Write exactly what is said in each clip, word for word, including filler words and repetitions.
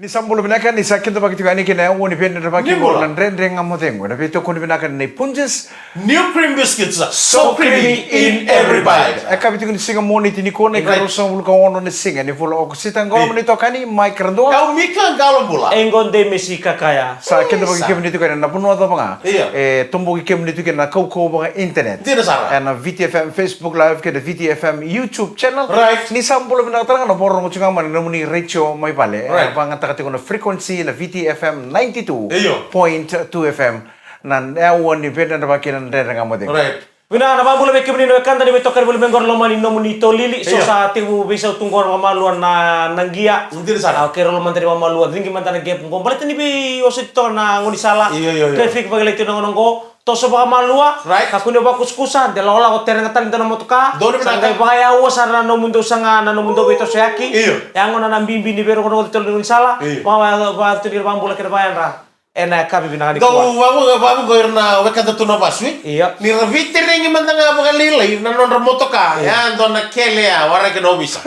Ni sa bula vinaka, ni sa kidavaki tiko yani kina e aua ni veidredrevaki. Ni bula. Na Dredre Ga Mo Cegu ena veitokoni vinaka nei Punjas. New cream biscuits, so creamy in every bite. E kavi tiko ni siga Moniti nikua, na ikaruasagavulu ka ono ni siga ni vula o Okosita. Qo na nomuni itokani Mike Radua. Au Mika Qalobula. E qo Demesi Kakaya. Sa kidavaki kemuni tiko yani na vanua cava ga. Io. E toboki kemuni tiko ena kaukauwa vaka internet. Dina sara. Ena V T F M Facebook Live kei na V T F M YouTube channel. Right. Ni sa bula vinaka tale ga na vakarorogo tiko ga mai na nomuni retio mai vale. Right. E vakayagataka tiko na frequency na V T F M ninety-two point two F M. Na aua ni veidredrevaki na Dredre Ga Mo Cegu. Right. Vinaka, na vakabula vei kemuni na wekada ni veitokani voli mai qo ena loma ni nomuni tolili. So sa tekivu veisau tu qo na vakamalua na, na qia. Dina sara. A, keirau lomada ni vakamalua, cigi mada na gap qo. Baleta ni veiosoti toka na gaunisala. Io, io, io. Traffic vakalailai tu na gauna qo. Toso vakamalua. Right. Kakua ni vakusakusa, de lakolako, tere ga tale e dua na motoka. Sa qai vakayau sara na nomudou saga, na nomudou veitosoyaki. Io. E a gauna na bibi ni veirokoroko totolo ni gaunisala. Io. Vakayau, vakayau tu ni vakabula kei na vakayadra. Ena yakavi vinaka nikua. Dau vavu, vavu qo ira na wekada tu na vasu, e? Io. Ni ra veiteregi mada ga vakalailai na nodra motoka. Io. E dua na kele ya waraki na ovisa.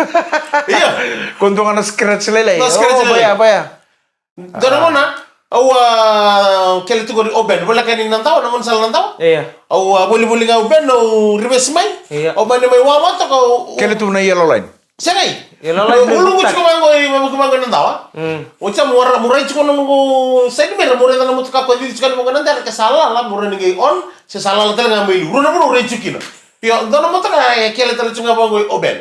Io. Ko dua ga na scratch lailai. Na scratch lailai. Vaya, vaya. Dua na gauna, au a kele tiko o Ben, voleka ni Nadawa, na gaunisala Nadawa. Io. Au a volivoli ga o Ben, au reverse mai. Io. Au mani mai wawa toka, au kele tu na yellow line. Segai. Uluqu tiko vaqo i, vaqo i Nadawa. Oti au mo rai tiko na noqu side mirror, mo raica na motoka ko cici tiko yani vaqo na dela, ke sa lala mo rai ni qai on, se sa lala tale ga mai liu. Rua na vanua au rai tiko kina. Io, dua na motoka e kele tale tiko ga vaqo i Oben.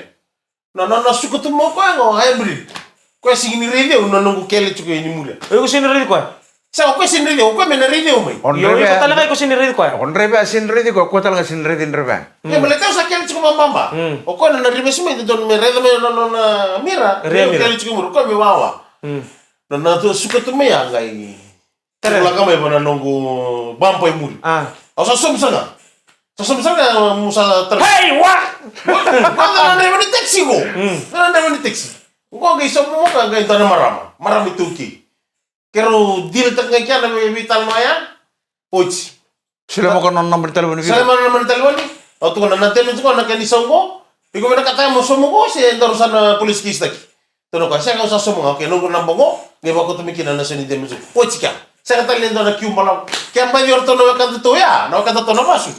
Na, na, na suka tu mai o koya qo, hybrid. Koya sega ni raici au, na noqu kele tiko yani muri. Iko sega ni raici koya? Sa o koya sega ni raici au, o koya me na raici au mai. Io, iko tale ga iko sega ni raici koya. O draiva sega ni raici koya, o koya tale ga sega ni raici draiva. Ia, baleta au sa kele tiko vababa. O koya na, na reverse mai, dodonu me raica mai na, na, na mira. Rear mirror. Kele tiko muri, o koya me wawa. Na, na tu suka tu mai a qai. Tere. Lako mai vua na noqu bumper i muri. Au sa sobu sara ga. Sa sobu sara ga, mu sa tara. Hey, wa! Koya na draiva ni taxi qo. Na draiva ni taxi. Qo qai sobu mai qai dua na marama. Marama iTaukei. Keirau deal taka ga kina vei, veitalanoa ya. Oti. Solia mai o koya na nona naba ni talevoni vei au. Solia mai na naba ni talevoni. Au tukuna na damage qo, na kena isau qo. Iko vinakata mo sauma qo se daru sa na police case taki. Tukuna o koya, sega, au sa sauma ga. Okay, noqu naba qo. Qai vakauta mai kina na isau ni damage qo. Oti kea. Sega tale ni dua na kiu balavu. Ke baci o ratou na wekadatou ya, na wekadatou na vasu.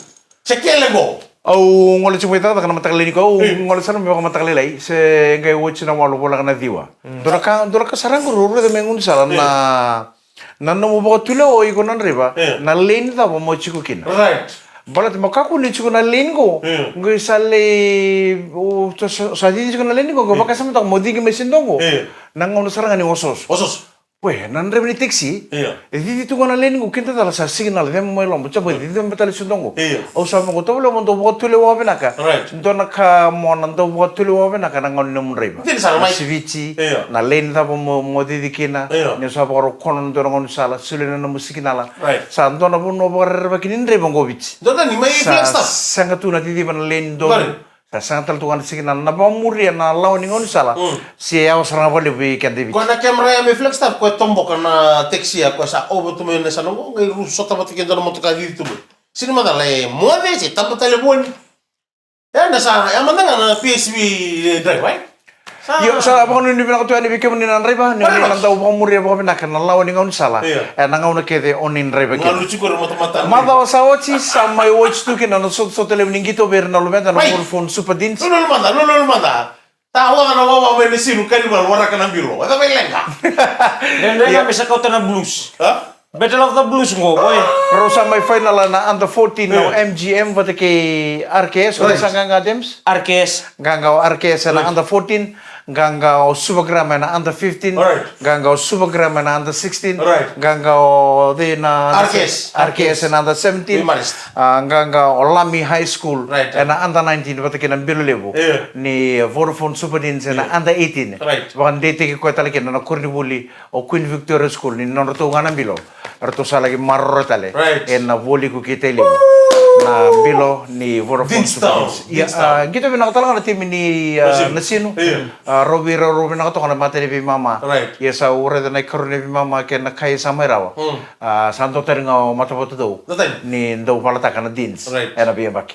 Se kele qo. Au gole tiko mai cakacaka na mataka lailai nikua, au gole sara mai vakamataka lailai, se qai oti na walu voleka na ciwa. Dua na ka, dua na ka sara qori au raica mai gaunisala na, na nomu vakatulewa o iko na draiva, na lane cava mo tiko kina. Right. Baleta mo kakua ni tiko na lane qo, qai sa lai, o, sa, sa cici tiko na lane qo, qai vakasamataka mo cici mai se dua qo. Na gauna sara ga ni osooso. Osooso. Koya na draiva ni taxi. Io. E cici tu ga na lane qo, kidacala sa signal, cema mai loma, sa mai cici mai tale se dua qo. Io. Au sa vaqo, tovolea mo dau vakatulewa vinaka. Right. Dua na ka mo na dau vakatulewa vinaka na gauna ni nomu draiva. Dina sara mai. Na siviti, na lane cava mo, mo cici kina. Io. Ni sa vakarau kono na dua na gaunisala, solia na nomu signal. Right. Sa dua na vanua vakarerevaki ni draiva qo Viti. Dua na ni mai Flagstaff. Sa sega tu na ciciva na lane donu. Sa sega tale tu ga na signal, na vakamuria na lawa ni gaunisala. Se yawa sara ga vakalevu vei keda i Viti. Koya na camera ya mai Flagstaff, koya toboka na taxi ya, koya sa over tu mai na yasana qo, qai ru sota vata kei dua na motoka cici tu mai. Sega ni macala e moce se taba talevoni. E na sa, ya mada ga na P S V driver, e? Io, sa vakanuinui vinaka tu yani vei kemuni na draiva, ni o ni na dau vakamuria vakavinaka na lawa ni gaunisala. Io. E na gauna kece o ni draiva kina. Galu tiko ira matamata. Macawa sa oti, sa mai oti tu kina na sotasota levu ni qito vei ira na luveda na Vodafone Super Deals. Lululu mada, lululu mada. Ta oca na wawa mai na Sinu Carnival, waraka na bilo. E cava e leqa? Dredre ga me sa kauta na Blues. Ha? Battle of the Blues qo, boy. Rau sa mai final na under fourteen na M G M vata kei R K S, ko sa qaqa James? R K S. Qaqa o R K S na under fourteen, qaqa o Suva Grammar na under fifteen, qaqa o Suva Grammar na under sixteen, qaqa o the na R K S. R K S na under seventeen. Qaqa o Lami High School na under nineteen vata kei na bilo levu ni Vodafone Super Deals na under eighteen. Vakadeitaki koya tale kina na koronivuli o Queen Victoria School ni nodratou ga na bilo. Eratou sa laki maroroya tale ena voli ko kei Tailevu. Na bilo ni Vodafone Super Deals. Ia, qito vinaka tale ga na timi ni Nasinu. Rau veiraurau vinaka toka na mata ni veimama. Ia sa u raica na ikarua ni veimama kei na kai sa mai rawa. Sa dua tani ga o matavatu dou ni dau valataka na Deans ena veiyabaki.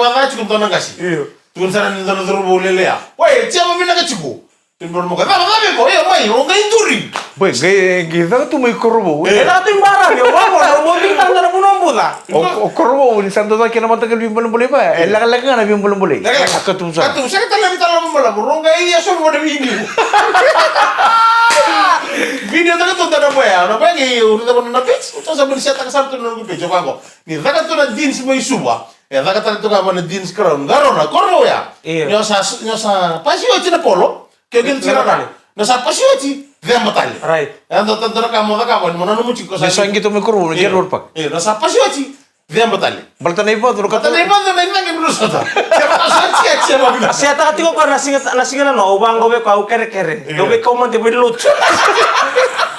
vakaca tiko dua na qase. Io. Tukuna sara ni dua na cauravou lelea. Oi, e jema vinaka tiko. Tiko na cauravou. Cava, cava iko? Io, mai, o qai duri. Boy, qai, qai caka tu mai Korovou. E. E caka tu i Baravi, o vavo, na mo vinaka na vanua buca. O, o Korovou, ni sa dua cake na mataqali veibolebole vaya. E lekaleka ga na veibolebole. Lekaleka. Ka tu sa. Ka tu, sega tale na tala mo balavu. Rogo qai ia so mo na vini. Video taka tu dana boya. Na boya qai, uri dana na page. Uta sa bani sia taka sara tu na page. O kako. Ni caka tu na jeans mai Suva. E caka tale tu ga vana jeans crown. Garona, Korovou ya. Io. Ni o sa, ni o sa pasi oti na polo. Ke o kila tiko na. Ni o sa pasi oti, ceba tale. Right. E dua, dua na ka mo cakava, ni mo nanuma tiko sa. Ni sa qito mai Korovou, na Io. Gerald Park. Io, ni o sa pasi oti, ceba tale. Baleta na ivacu, baleta na ivacu, na icagi ni rusota. Ceba sa oti, e ceba vina. Se taka tiko ko na siga, na siga na no, au vaqo vei ko au kerekere. Io. Au vei kau made vei lotu.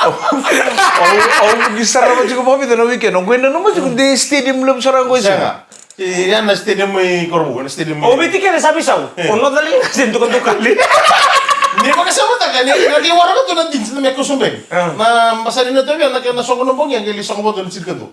Au, au, au, ni sarava tiko vakavica na weekend. Au qai nanuma tiko de stadium levu sara qo i Sega. Sega. E, ya na stadium mai Korovou, na stadium mai. O Viti kece sa veisau. E. O Northern Lights e dukadukali. Ni vakasamataka ni, na qai waraka tu na jeans na me koso beni. A. Na basani na tavi, na kena soqo na bogi, a qai lai soqo vata na tiri kadu.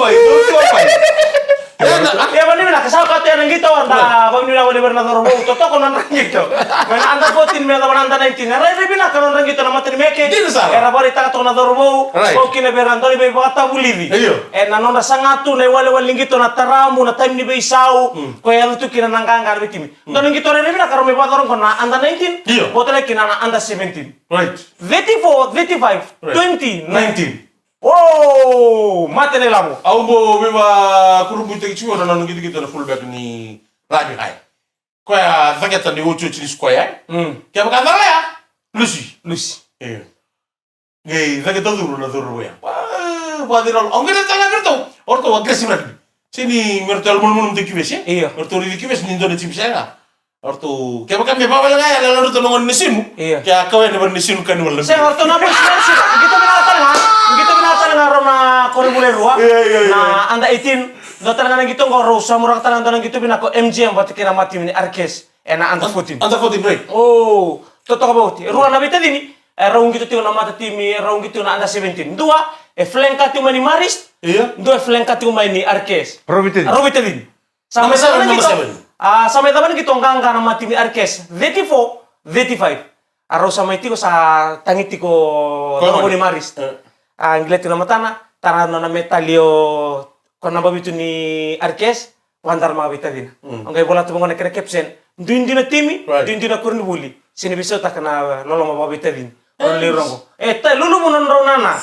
bai, dou tu bai. Ia, na- Ia, vani vinaka, sa katu ena qito, da, vani vinaka, vani vinaka na cauravou, totoko nodra qito. Mai na under fourteen, me yacova na under nineteen. E rairai vinaka nodra qito na matanimeke. Dina sara. Era vakaraitaka toka na cauravou, Right. vau kina vei ira na daunivakatavulici. Io. Ena nodra saga tu na iwalewale ni qito, na taramu, na taimi ni veisau, Mm. ko e yaco tu kina na qaqa na veitimi. Mm. Dua na qito rairai vinaka rau mai vakayacora qo na under nineteen, Io. vou tale kina na under seventeen. Right. Thirty-four, thirty-five, Right. twenty, Nineteen. O, mate na ilavo. Au bau veivakurabuitaki tiko na nona qitoqito na fullback ni Rabi High. Koya caketa ni otioti ni square, e? Mm. Kevaka calea, lusi. Lusi. Io. Qai caketa curu na curu ya. Wa, wa, au qai na tala vei ratou. O ratou aggressive rugby. Sega ni me ratou yalomalumalumu tiko ki vesi, e? Io. Me ratou raici ki vesi ni dua na timi sega. Orto, kevaka me vavale ga ya, lalo orto na gone ni sinu. Io. Ke a kau yani vale ni sinu ka ni wala. Sega, orto na boys na sinu. Qito vinaka tale ga. Qito vinaka tale ga rau na koronivuli e rua. Io, io, io. Na under eighteen. Dua tale ga na qito qo rau samuraka tale ga dua na qito vinaka ko M G M vata kei na matimi ni R K S. Ena under fourteen. Under fourteen, right. O, totoka vauti. Rua na veitacini. E rau qito tiko na matatimi, e rau qito tiko na under seventeen. Dua, e flank tiko mai ni Marist. Io. Dua, e flank tiko mai ni R K S. Rau veitacini. Rau veitacini. Sa mai cava na qito, a, sa mai cava na qito qaqa na matimi R K S, thirty-four, thirty-five. A rau sa mai tiko sa tagi tiko na gone ni Marist. A qileti na matana, tara na nona metali o ko na naba vitu ni R K S, vadara maka veitacina. Au qai vola tu vaqo na kena caption, duidui na timi, duidui na koronivuli. Sega ni veisautaka na loloma vakaveitacini. O na lei rogo. E, ta, lulumu na nodrau nana.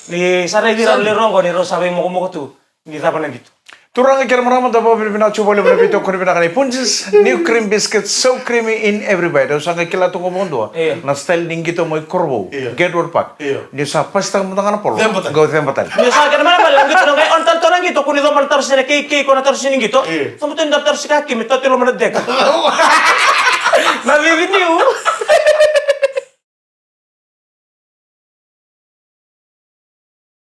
Ni sa raici rau na lei rogo, ni rau sa veimokomoko tu. Ni cava na qito. Turaga kei na marama, da vakavinavinaka tiko vakalevu na veitokoni vinaka nei Punjas, new cream biscuit, so creamy in every bite. Au sa qai kila toka vakadua na style ni qito mai Korovou, Gatewood Park. Niu sa pasitaka mada ga na polo, qau ceba tale. Niu sa kena mala mala, qito na qai on tale tona qito, ko ni coma na tarosi na kei kei, ko na tarosi ni qito. Coma tale na tarosi ka kei me tau tale loma na deka. Na vivi niu.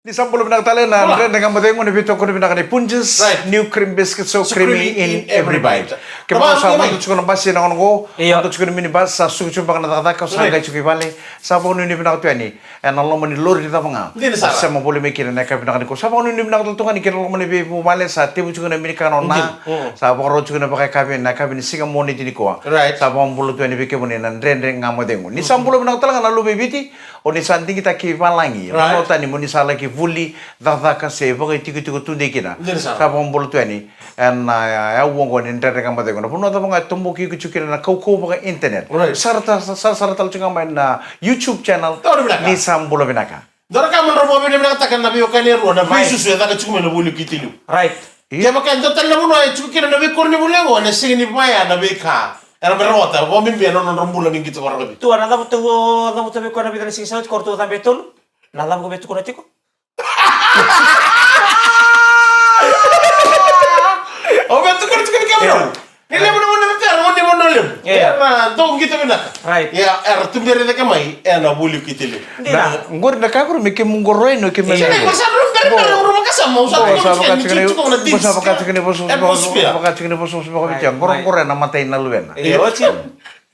Ni sa bula vinaka tale na Dredre Ga Mo Cegu, ni veitokoni vinaka ni Punjas, new cream biscuit, so creamy in every bite. Ke bau sa mada tiko na basi na gauna qo, mada tiko na minibus, sa suka tiko beka na cakacaka, sa qai tiko i vale, sa vakanuinui vinaka tu yani ena loma ni lori ni cava ga. Sa sema voli mai kina na yakavi vinaka nikua. Sa vakanuinui vinaka tale tu ga ni kina loma ni veivuvale, sa tevu tiko na minikana o Na. Sa vakarau tiko na vakayakavi, na yakavi ni siga Moniti nikua. Sa vakabula tu yani vei kemuni na Dredre Ga Mo Cegu. Ni sa bula vinaka tale ga na luve i Viti, o ni sa digitaki valagi. Vanua tani mo ni sa laki vuli, cakacaka se vakaitikotiko tudei kina. Sa vakabula tu yani. Ena, a, yau oqo ni Dredre Ga Mo Cegu. Na vanua cava ga e toboki iko tiko kina na kaukauwa vaka internet. Sarasara tale tiko ga mai na YouTube channel. Ni sa bula vinaka. Dua na ka mo drau vakavinavinakataka na veiwekani e rua na veisusu e caka tiko mai na vuli ki Tiliu. Kevaka e dua tale na vanua e tiko kina na veikoronivuli oqo, ena sega ni vaya na veika Era bera rawata, vakabibi ena nodra bula ni qito vakarakavi. Tu, a na cavuta, cavuta vei koya na vica na siga sa oti, ko ratou cabe e tolu. Na cava ko vei tukuna tiko? Au vei tukuna tiko ni kemurau. Ni levu na gone na tera, gone na levu. Era dau qito vinaka. Right. Ia, era tuberi cake mai ena voli o Kitelevu. Dina. Na, qori na ka qori me kemu qoro yani, o kemu. Sega, qori sa rau bera na qoro vakasama, au sa qoro sa vakatiki ni, qoro sa vakatiki ni vosa, vosa, vosa, vosa, vosa, vosa, vosa, vosa, vosa, qoro, qoro ena matai na luvena. Io, oti.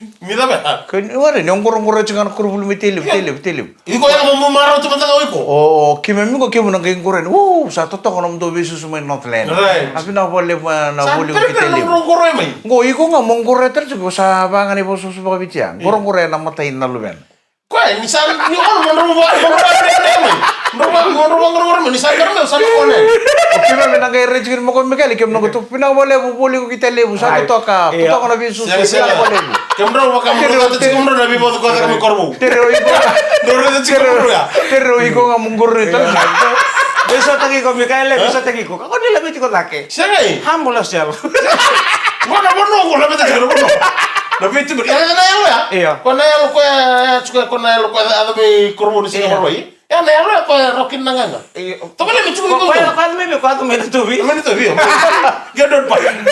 Ni cava? Ko ni ware, ni o qoroqoro tiko ga na koronivuli mai Tailevu, Tailevu, Tailevu. Iko ya mo marau tu mada ga o iko. O, o, keimami qo, kemu na qai qoro yani. U, sa totoka nomudou veisusu mai Northland. Right. A vinaka vakalevu na voli o Kitelevu. Sa pelepele na qoroqoro e mai. Qo iko ga mo qoro tale tiko, sa vaga ni vosa, vosa vakaviti ya. Qoroqoro ena matai na luvena. Koya, ni sa, ni ono mo drau va, mo drau va, mo drau va, mo drau va, mo drau va, ni sa drau, sa drau, kone. O keimami na qai rai tiko ni mako Mikaeli, keimami na qai tu, vinaka vakalevu, voli o Kitelevu, sa totoka, totoka na veisusu, vinaka vakalevu. Keimami drau vaka, mo drau, keimami drau na veivacu ko caka mai Korovou. Tere o iko. Drau raica tiko, drau ya. Tere o iko ga mo qori tale. Veisotaki iko, Mikaeli, veisotaki iko. Ka ko ni laveti ko cake. Sega. Humble yourself. Qo na vanua qo, laveta tiko na vanua. Na veituberi. Ia, na yalo ya? Io. Ko na yalo koya, ya, tiko, ko na yalo koya, a, a, vei Korovou ni siga Maroroi. Ya, na yalo ya koya, rau kina na gaga. Io. Tovolea me tiko ni koya, koya, koya me, me, koya me na tuvi. Me na tuvi, io. Get on fire.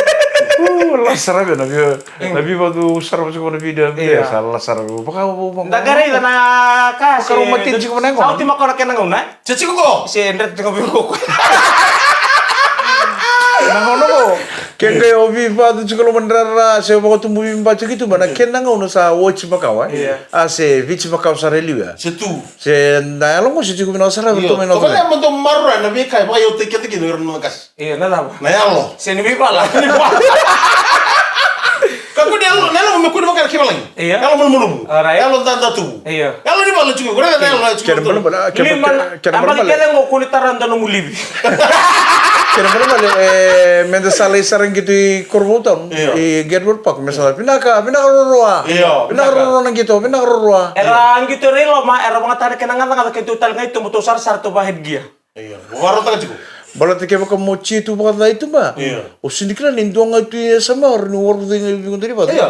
U, lasara vei na vei, na veivacu sara vei na video. Io. Sa lasara vei. Vaka, vaka, vaka. Da qai raica na ka, vaka se, matini tiko na gauna. Sa oti makawa na kena gauna, e? Se tiko qo. Se dreta tiko vei qo. Na gauna qo. Ke qai o veivacu tiko loma ni rara, se vakatubu veivacu tiko tu, ma na kena gauna sa oti makawa, e? Io. A se Viti makawa sara e liu ya. Se tu. Se na yalo qo se tiko vinaka sara, io, tu mai na. Tovolea mo dau maroroya na veika e vakayautaki keda kina o ira na noda qase. Io, na cava? Na yalo. Se ni veivala. Ni veivala. Kakua ni yalo, na yalo me kua ni vaka na kaivalagi. Io. Yalo malumalumu. Alright. Yalo dadatuvu. Io. Yalo ni vala tiko, ko raica na yalo tiko. Kena balebale, kena balebale. Kena balebale. Kena balebale. Kena balebale. Kena balebale, e, meda sa lai sara qito i Korovou Town, io, i Gateway Park, me sa vinaka, vinaka ruarua. Io, vinaka. Vinaka ruarua na qito, vinaka ruarua. Era qito era i loma, era vakayagataka na kena gacagaca, keitou tale ga i tuba, tou sarasara, tou vaka head gear. Io, vakarautaka tiko. Baleta kevaka mo jia tu vakaca i tuba. Io. O sega ni kila ni dua ga tu e yasama, o ni waraki ga i veiqo dua ni vatu. Io.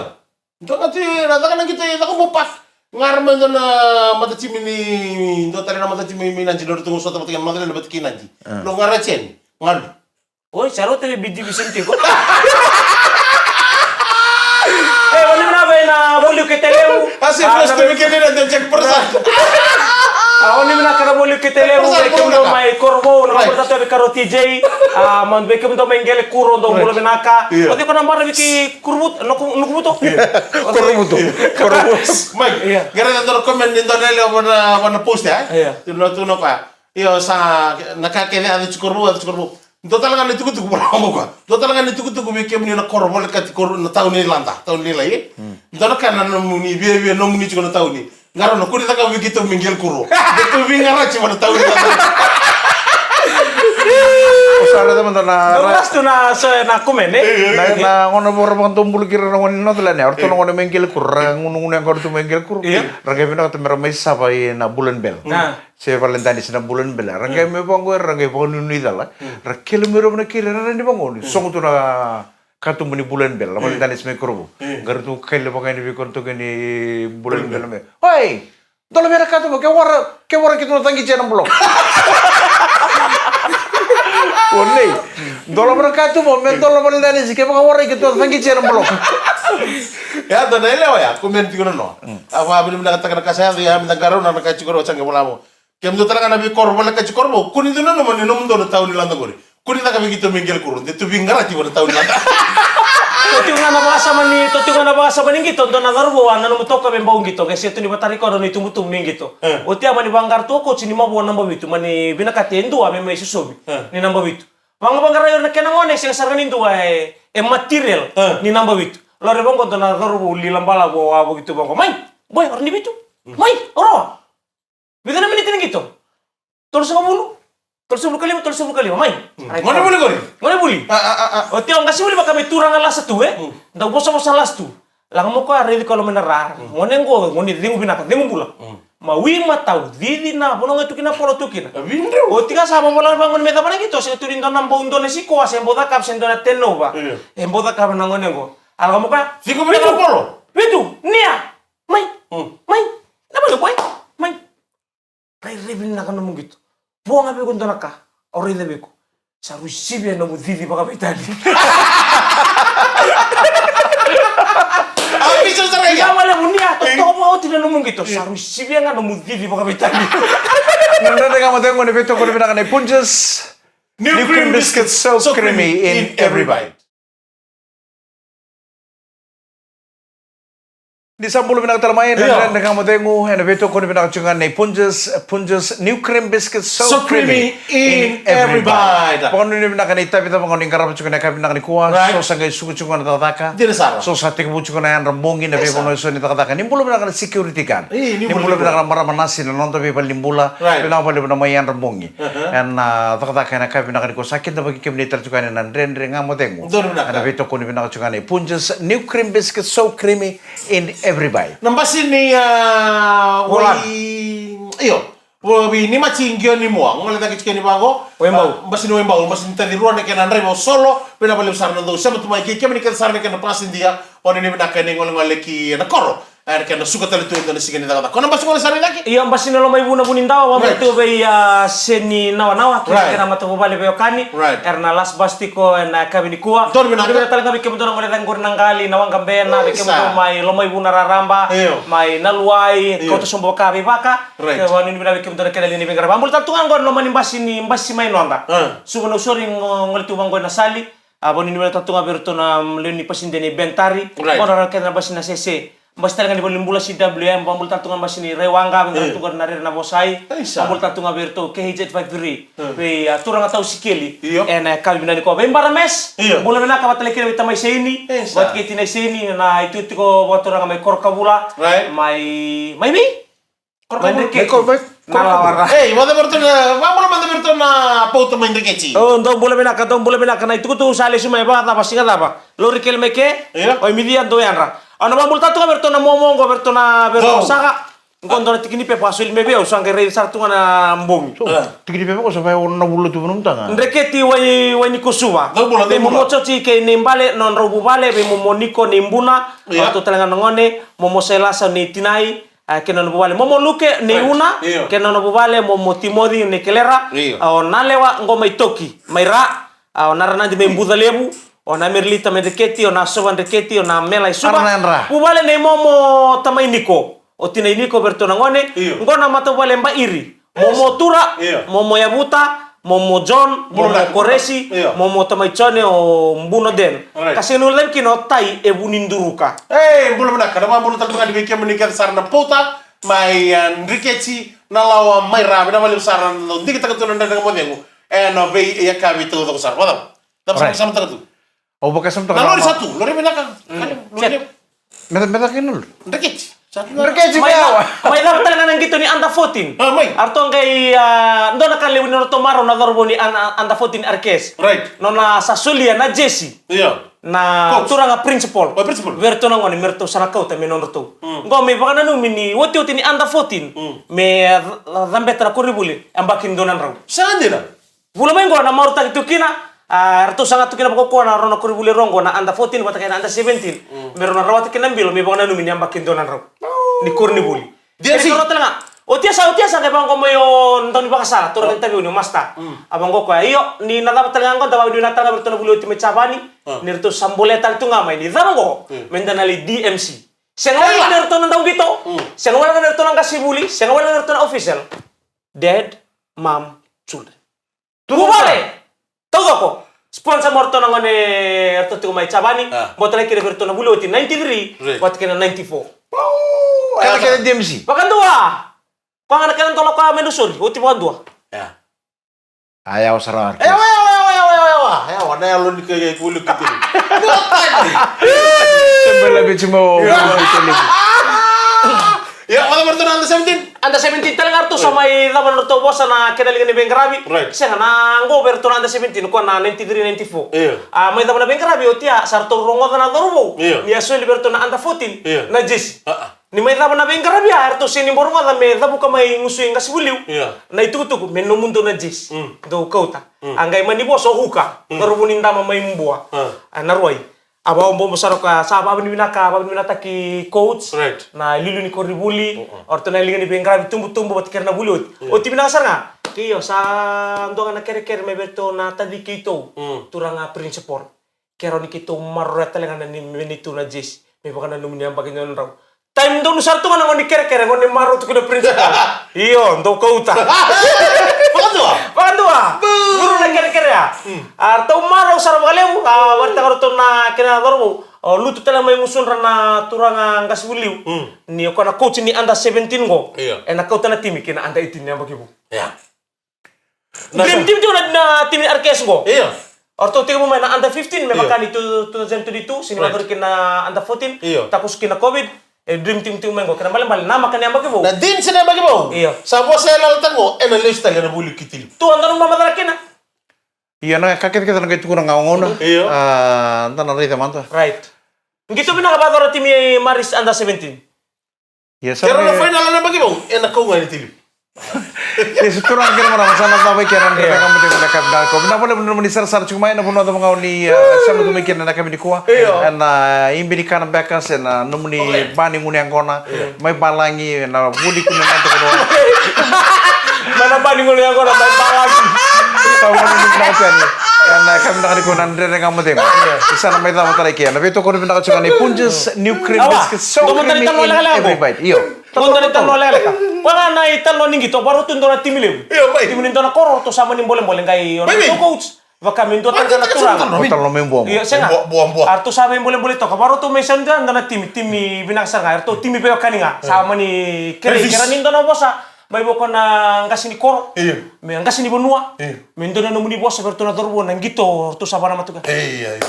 Dua ga tu e na caka na qito e Cakabu Park. Ga ra mai dua na matatimi ni, dua tale na matatimi mai Nadi, dua tu ga sota vata kei na matatimi ni vata kei Nadi. A. Lo ga ra jeni, galu. Oi, sa rauta vei B T V sini tiko. E, o ni na vei na voli o Kitelevu. A se first time ke ni na check person. A, o ni vinaka na voli o Kitelevu, vei kemudou mai Korovou, na voli tata vei Karo T J. A, man vei kemudou mai Qelekuro, dou bula vinaka. Io. O tiko na bara vei ki Kuruvuto, Nuku, Nukuvuto. Io. Koruvuto. Koruvuto. Mike, io, qai raica dua na comment ni dua na yalewa vua na, vua na post, e? Io. Tukuna, tukuna o koya. Io, sa, na ka kece a yaco i Korovou, a yaco i Korovou. Dua tale ga na itukutuku, vula vaqo koya. Dua tale ga na itukutuku vei kemuni na koro volekati koro na tauni lada, tauni lailai, e? Mm. Dua na ka na nomuni viavia nomuni tiko na tauni. Qarauna, kua ni cakava vei keitou me qele kuro. Keitou veiqaraji vua na tauni lada. O sa raica mada na, dou ra- last tu na, so, na comment, e? Na, na gauna vou ra vakadobula kei ira na gone ni Northland, e? O ratou na gone mai qele kuro, ra gunugunu yaqona tu mai qele kuro. Io. Ra qai vinakata me ra mai sava ina Boulan Bell. A. Se Valadares na Boulan Bell. Ra qai mai vaqo, ra qai vakanuinui cala. Mm. Ra kele mai rau na kiri, ra rai ni vaqo ni. Mm. Sogo tu na katuba ni Boulan Bell, na Valadares mai Korovou. Mm. Qai ratou kaila vaka yani vei koya na toka ni Boulan Bell me. Oi! Dola vei na katuba, ke wara, ke wara keitou na caqiti ena block. O nei. Dola vei na katuba, me dola Valadares, kevaka warai keitou na caqiti ena block. Ya, dua na yalewa ya, comment tiko na noa. Mm. A vakavinavinakataka na ka sa yaco, ia me da qarauna na ka tiko rau sa qai volavo. Kemudou tale ga na veikoro volekati Korovou, kua ni dou nanuma ni nomudou na tauni lada qori. Kua ni caka vei keitou me qele kuro, de tou veiqaraji vua na tauni lada. Tou tiko ga na vakasama ni, tou tiko ga na vakasama ni qito, dua na cauravou a nanuma toka me bau qito, qai se tu ni vatari koya na nona itubutubu me qito. E. Oti ya mani vaqara tu o coach ni mavoa naba vitu, mani vinakati e dua me mai sosovi, e, ni naba vitu. Vaqavaqarai ira na kena gone, sega sara ga ni dua e, e material, e, ni naba vitu. Lori vaqo dua na cauravou lila balavu a voki tu vaqo. Mai, boy, o ira ni vitu. Mm. Mai, o rawa. Vica na miniti ni qito? Tolusagavulu? Tolusagavulu ka lima, tolusagavulu ka lima, mai. Mm. Right. Gone vuli qori? Gone vuli. A, a, a, a. Oti ya, o qasenivuli vaka me turaga lasa tu, e? Mm. Dau vosavosa lasa tu. Laga mo koya raici koya loma ni ra. Mm. Gone qo, gone cegu vinaka, cegu bula. Mm. Mawi matau, cici na, vanua ga tu kina polo tu kina. A, vidreu. Oti ga sa vovolai vaqo ni me cava na qito, se tu ni dua na bau dua na sikoa, se bau cakava, se dua na turnover. Io. E bau cakava na gone qo. Alaka mo koya. Tiko mai na polo. Vitu, nia. Mai. Mm. Mai. Na vale boy. Mai. Rairai vinaka nomu qito. Vua ga vei iko dua na ka. Au raica vei iko. Sa rui sivia nomu cici vakaveitalia. A, visa sara ia. Ia vale mo nia, totoka vakaoti na nomu qito. Sa rui sivia ga nomu cici vakaveitalia. Na Dredre Ga Mo Cegu ena veitokoni vinaka nei Punjas. New cream biscuits, so creamy in every bite. Ni sa bula vinaka tale mai ena Dredre Ga Mo Cegu, ena veitokoni vinaka tiko ga nei Punjas, Punjas New Cream Biscuits, so creamy in every bite. Vakanuinui vinaka ni tavi cava ga ni qarava tiko ena yakavi vinaka nikua. So sa qai suka tiko ga na cakacaka. Dina sara. So sa tekivu tiko na yadra bogi na veivanua eso ni cakacaka. Ni bula vinaka na security guard. Ni bula vinaka na marama nasi na noda veivale ni bula. Vinaka vakalevu na mai yadra bogi. Ena cakacaka ena yakavi vinaka nikua, sa kidavaki kemuni tale tiko yani na Dredre Ga Mo Cegu. Ena veitokoni vinaka tiko ga nei Punjas New Cream Biscuit, so creamy in every bite. Na basi ni, a, wai, io. Wai ni maci qio ni mua. Gole cake tiko yani vaqo. Waibau. A, basi ni Waibau, basi ni taci rua na kena draiva o Solo. Vinaka vakalevu sara na dou sema tu mai kei kemuni kece sara na kena pasidia. Oni ni vinaka ni golegole ki na koro. Era kena suka tale tu ena siga ni cakacaka. Ko na basi gole sara i cake? Io, basi na Lomaivuna, Vunidawa, vabula tu vei, a, Seni Nawanawa, kei na kena matavuvale veiwekani. Era na last bus tiko ena yakavi nikua. Donu vinaka. Donu vinaka tale ga vei kemudou na gole cake qori na Qali, na Waqabena, vei kemudou mai Lomaivuna raraba, mai Naluwai, kauta sobu vaka veivaka. Kei vakanuinui vinaka vei kemudou na kena liga ni veiqaravi. Vabula tale tu ga qo na loma ni basi ni basi mai noda. Suva na usori, gole tu vaqo ena sali. A, vakanuinui vinaka tale tu ga vei iratou na, mm, lewe ni pasidia ni Bentari. Qo na rawa kece na basi na sese. Basi tale ga ni valenibula C W M, vabula tale tu ga basi ni Raiwaqa, vei iratou tu ga na rere na vosai. Vabula tale tu ga vei iratou K H eight five three. Vei, a, turaga tau sikeli. Ena yakavi vinaka nikua. Vei Barames. Bula vinaka vata tale kina vei tamai Seini. Vata kei tinai Seini, na itikotiko vakaturaga mai Korokavula. Mai, mai vei? Mai Dreketi. Mai Korokavula. Ei, vacava vei iratou na, vabula mada vei iratou na pauta mai Dreketi. O, dou bula vinaka, dou bula vinaka, na itukutuku sa lesu mai, vakacava, siga cava? Lori kele mai ke? Oi, micia dou yadra. Au na vabula tale tu ga vei iratou na momo qo, vei iratou na, vei iratou na saga. Qo dua na tiki ni pepa a soli mai vei au, sa qai raici sara tu ga na bogi. Tiki ni pepa qo sa vei au na vula tu vanua mada ga. Dreketi, Wai, Wainikosuva. Vei momo Joti kei Neibale, nodrau vuvale, vei momo Niko, Neibuna. Ratou tale ga na gone, momo Sailasa, Neitinai. A, kei na nona vuvale momo Luke, Neiuna, kei na nona vuvale momo Timoci, Neikelera, a, o Nalewa, qo mai Toki, mai Ra, a, o Naranadi mai Bucalevu, o Namerilita mai Dreketi, o Nasova Dreketi, o Namela i Suva. Vuvale nei momo tamai Niko, o tinai Niko vei iratou na gone, qo na matavuvale Bairi. Momo Tura, momo Yavuta, momo John, momo Koresi, momo tamai Jone, o Buno Den. Ka sega ni ulutavi kina o Tai e Vuniduruka. E, bula vinaka, na vabula tale tu ga vei kemuni kece sara na pauta mai, a, Dreketi, Nalawa, mai Ra, vinaka vakalevu sara na dau digitaka tu na Dredre Ga Mo Cegu ena veiyakavi taucoko sara. Vacava? Cava sa vakasamataka tu? Au vakasamataka na lori sa tu, lori vinaka. Lori levu. Meda, meda kei na lori. Dreketi. Sa tu na Dreketi. Mai cava tale ga na qito ni under fourteen. A, mai. Eratou qai, a, dua na ka levu ni nodratou marau na cauravou ni under fourteen R K S. Nona sa solia na jersey. Na turaga principal. Vei iratou na gone me ratou sa na kauta me nodratou. Qo me vakananumi ni otioti ni under fourteen. Me cabeta na koronivuli e yabaki dua na drau. Sa dina. Vula mai qo na marautaki tu kina, a, eratou saga tu kina vakaukauwa na rua na koronivuli rua qo, na under fourteen vata kei na under seventeen. Me rau na rawata kina na bilo me vakananumi ni yabaki dua na drau ni koronivuli. Kena ikarua tale ga, o Tiasa, o Tiasa qai vaqo mai o daunivakasala, turaga ni Taveuni, o Masta. A vaqo koya, io, ni na cava tale ga qo, da vakanuinui tale ga vei ratou na vuli oti mai Japani. Ni ratou sa bolea tale tu ga mai ni cava qo, me da na lai D M C. Sega wale ga ni ratou na dauqito, sega wale ga ni ratou na qasenivuli, sega wale ga ni ratou na official. Dad, mom, children. Vuvale taucoko. Sponsor mo ratou na gone eratou tiko mai Japani. Bau talai kina vei ratou na vuli oti ninety-three vata kei na ninety-four. Keda kece D M C. Vakadua. Koya ga na kena dola koya mai Nausori, oti vakadua. A, yawa sara. Yawa, yawa, yawa, yawa, yawa, yawa. Yawa, na yalo ni kai vuli oti tiko. Sembela bici mo. Ia, o cava ratou na under seventeen? Under seventeen tale ga ratou sa mai cava na ratou vosa na kena liga ni veiqaravi. Sega na qo vei ratou na under seventeen, ko na ninety-three, ninety-four. A, mai cava na veiqaravi, oti a sa ratou rogoca na cauravou ni a soli vei ratou na under fourteen na jersey. Ni mai cava na veiqaravi a, eratou sega ni bau rogoca me cavuka mai gusu i qasivuliu na itukutuku me nomudou na jersey. Dou kauta. A qai mani vosa o Huka, cauravou ni dama mai Bua. A, na ruai. A vakabobo sara o koya, sa vakavinavinaka, vakavinavinakataki coach. Right. Na liuliu ni koronivuli. O ratou na liga ni veiqaravi tubutubu vata kei ira na vuli oti. Yeah. Oti vinaka sara ga. Kei io, sa dua ga na kerekere mai vei ratou na taci keitou. Mm. Turaga principal. Ke rawa ni keitou maroroya tale ga na ni, me neitou na jersey. Me vaka na nomuni yabaki na nodrau. Time donu sara tu ga na gauna ni kerekere, gauna ni marau tu kina principal. Io, dou kauta. Vakadua. Vakadua. Boo. Vuru na kerekere ya. Mm. A ratou marau sara vakalevu, a vakaraitaka ratou na kena cauravou. O lutu tale mai gusudra na turaga qase vuliu. Mm. Ni o koya na coach ni under seventeen qo. Io. Ena kauta na timi kina under eighteen ni yabaki vou. Yeah. Dream team tiko na, na timi ni R K S qo. Io. O ratou tekivu mai na under fifteen, me vaka ni two thousand twenty-two, sega ni vakacauri kina under fourteen. Io. Takoso kina COVID, e dream team tiko mai qo. Kena balebale, namaka ni yabaki vou. Na dini se na yabaki vou. Io. Sa vosa e lala tale qo, ena lesu tale ena vuli ki Tilivu. Tu, eda na mamacala kina. Io, na ka kece kece na qai tukuna ga o gauna. Io. A, da na raica mada. Right. Qito vinaka vakayacora timi Maris under seventeen. Ia, sa na final na yabaki vou, ena kau ga ni Tilivu. Ia, sa turaga kei na marama, sa na cava i kea na dredre ga mo tei na yakavi nikua. Vinaka vakalevu na nomuni sarasara tiko mai, na vanua cava ga o ni, e, sema tu mai kina na yakavi nikua. Io. Ena ibe ni kana beka, se na nomuni ba ni gunu yaqona, mai balagi, ena vuli kune na yaqona. Mai na ba ni gunu yaqona, mai balagi. Sa vanua ni vinaka tiko yani. Ena yakavi nikua na dredre ga mo tei. Io. Sa na mai cava tale kea. Na veitokoni vinaka tiko ni Punjas, new cream biscuit. So creamy in every bite. Io. Qo dua na italanoa lekaleka. Qo ga na italanoa ni qito, vakarau tu dua na timi levu. Io, mai. Timi ni dua na koro, ratou sa mani bolebole qai o ratou coach. Vaka me dua tale na turaga. Italanoa mai Buabua. Io, sega. Buabua. A ratou sa mai bolebole toka. Vakarau tu mai sa dua na timi, timi vinaka sara ga. Ratou timi veiwekani ga. Sa mani kerei, kera ni dua na vosa. Mai voko na qase ni koro. Io. Me qase ni vanua. Io. Me dua na nomuni vosa vei ratou na cauravou na qito, ratou sa vakanamata toka. Io, io.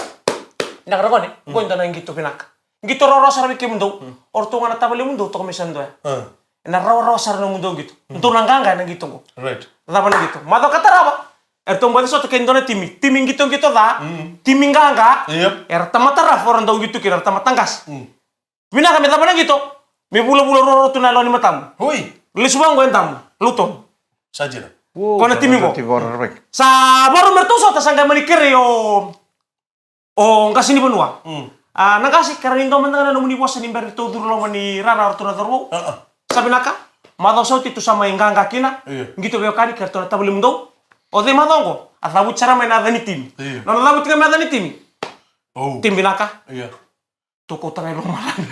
Vinaka ra gone, qo dua na qito vinaka. Qito rawarawa sara vei kemudou. O ratou ga na tavalemudou toka mai sa dua ya. Ena rawarawa sara nomudou qito. Dou na qaqa ena qito qo. Right. Cava na qito? Macawa ka tarava. Eratou baci sota kei dua na timi. Timi qitoqito ca. Timi qaqa. Yep. Era tamata ra fora dau qito kina, era tamata qase. Vinaka me cava na qito? Me vulavula ruarua tu na yalo ni matamu. Hui. Lesu vaqo e damu. Luton. Sa dina. Ko na timi qo. Sa vakarau me ratou sota sa qai mani kerei o O qase ni vanua. A, na qase, kera ni dua mada ga na nomuni vosa ni bera ni tou curu loma ni rara o ratou na cauravou. Sa vinaka. Macawa sa oti tou sa mai qaqa kina. Io. Qito veiwekani kei ratou na tavalemudou. O cei macawa oqo? A cavuti sara mai na yaca ni timi. Io. Nona cavuti ga mai na yaca ni timi. Timi vinaka. Io. Tou kauta ga i lomalagi.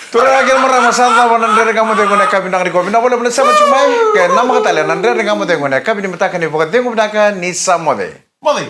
Turaga kei na marama, sa cava na Dredre Ga Mo Cegu ena yakavi vinaka nikua. Vinaka vakalevu na sema tiko mai. Ke namaka tale na Dredre Ga Mo Cegu ena yakavi ni mataka ni vakacegu vinaka ni Sa Moce. Moce.